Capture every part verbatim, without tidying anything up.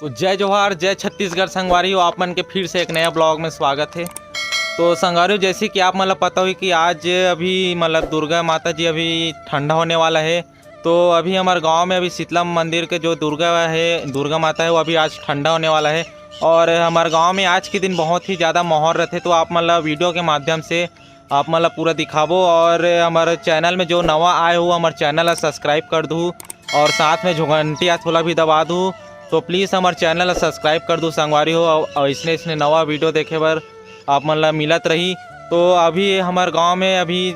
तो जय जोहार, जय छत्तीसगढ़ संगवारी हो, आप मन के फिर से एक नया ब्लॉग में स्वागत है। तो संगवारी हो, जैसे कि आप मन ला पता होही कि आज अभी मतलब दुर्गा माता जी अभी ठंडा होने वाला है। तो अभी हमारे गांव में अभी शीतला मंदिर के जो दुर्गा है, दुर्गा माता है, वो अभी आज ठंडा होने वाला है। और हमारे गांव में आज के दिन बहुत ही ज़्यादा माहौल रहते, तो आप मन ला वीडियो के माध्यम से आप मन ला पूरा दिखाबो। और हमारे चैनल में जो नवा आए हो, हमारे चैनल ला सब्सक्राइब कर दू और साथ में जो घंटी आथे ओला भी दबा दू। तो प्लीज हमारे चैनल ला सब्सक्राइब कर दू संगवारी हो, और इसने इसने नवा वीडियो देखे बर आप मन ला मिलत रही। तो अभी हमारे गांव में अभी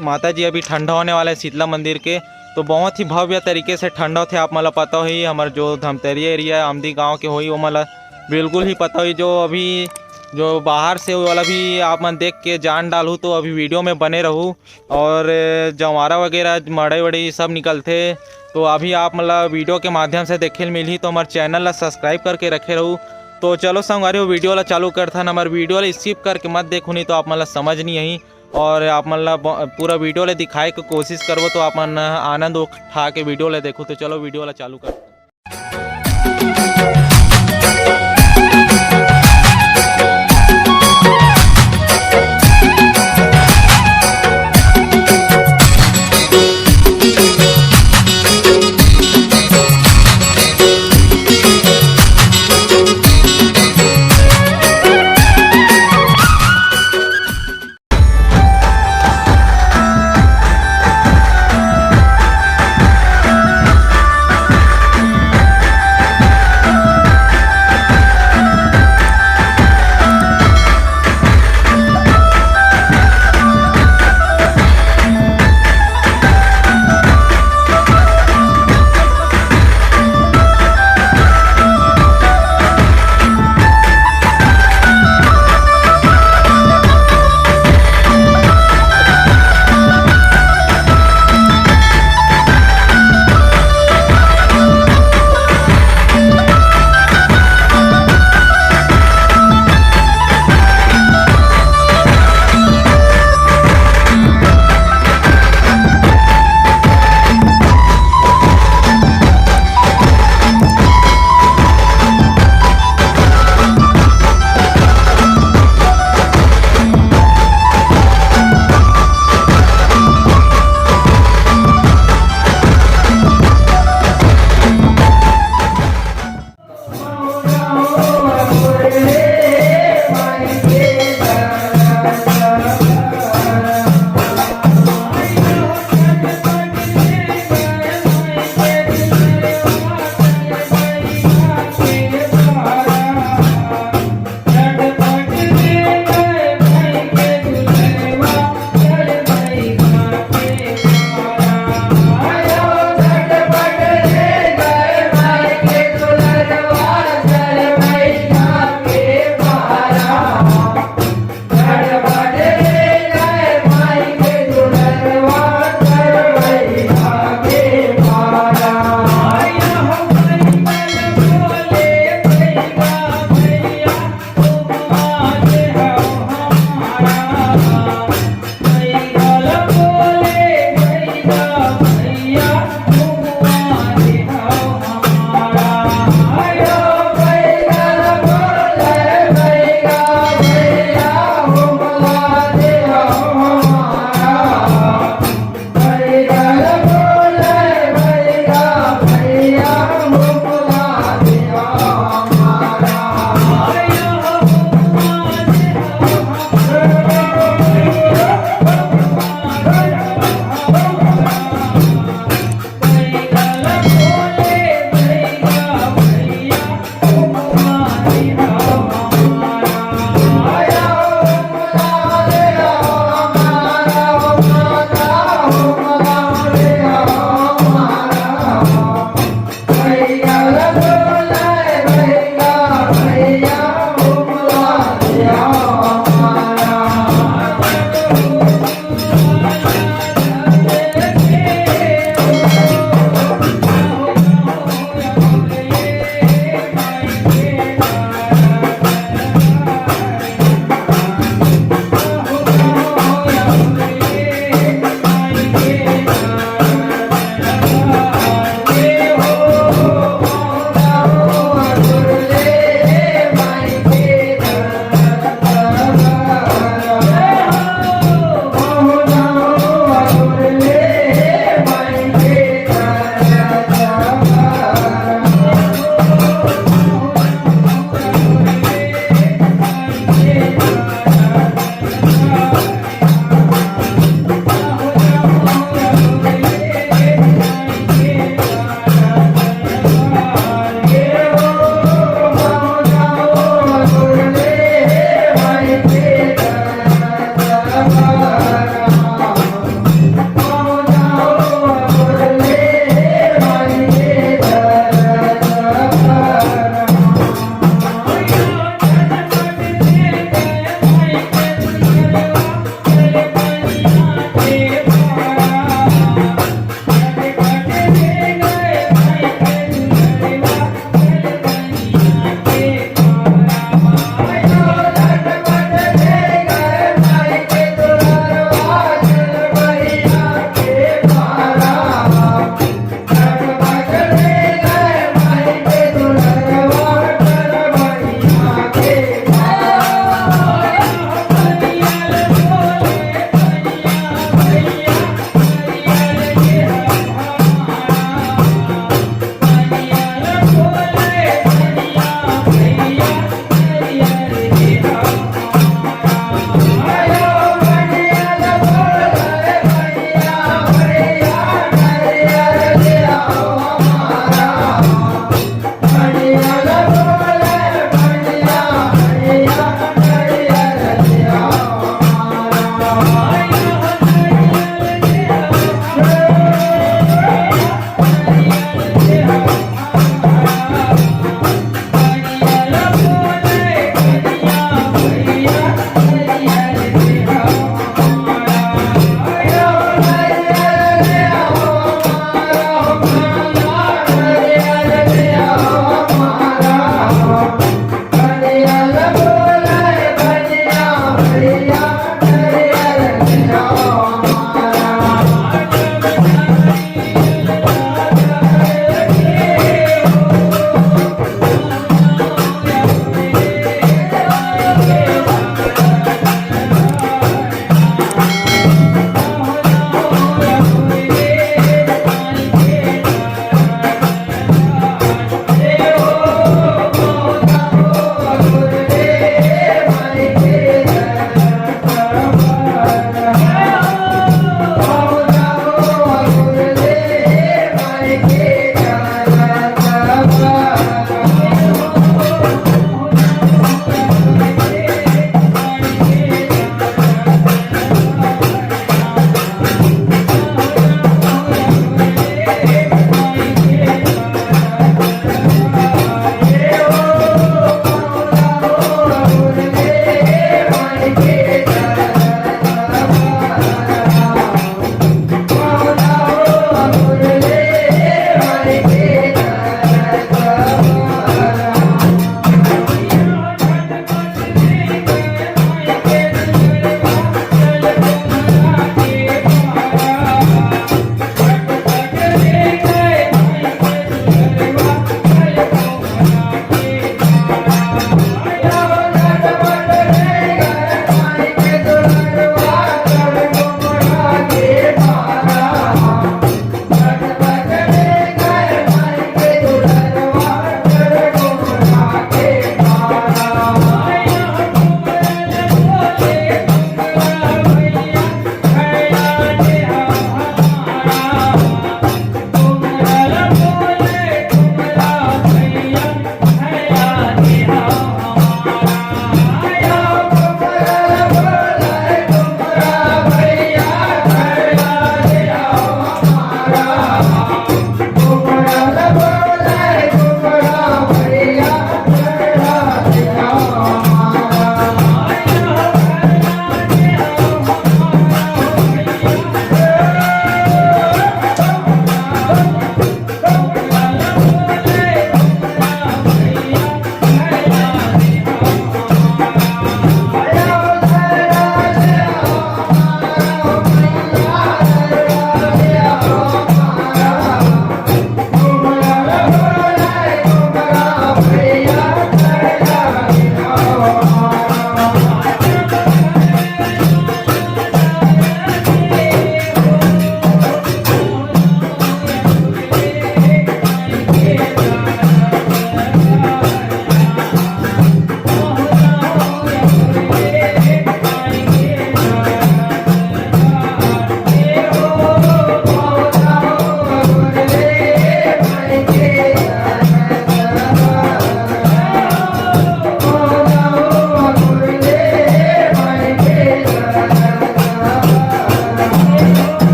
माता जी अभी ठंडा होने वाला है शीतला मंदिर के, तो बहुत ही भव्य तरीके से ठंडा होथे। आप मन ला पता होही, हमारे जो धमतरी एरिया आमदी गांव के होही, वो मन ला बिल्कुल ही पता होही। जो अभी जो बाहर से वाला भी आप मन देख के जान डालहू, तो अभी वीडियो में बने रहू। और जवारा वगैरह, मड़ई वड़ई सब निकलथे, तो अभी आप मन ला वीडियो के माध्यम से देखे ल मिलही। तो हमारे चैनल ला सब्सक्राइब करके रखे रहू। तो चलो संगवारी हो, वीडियो ला चालू करथन। हमारे वीडियो ला स्किप करके मत देखू, नहीं तो आप मन ला समझ नहीं आही। और आप मन ला ब-, पूरा वीडियो ला दिखाए के कोशिश करबो, तो आप मन आनंद उठा के वीडियो ला देखू। तो चलो वीडियो ला चालू कर।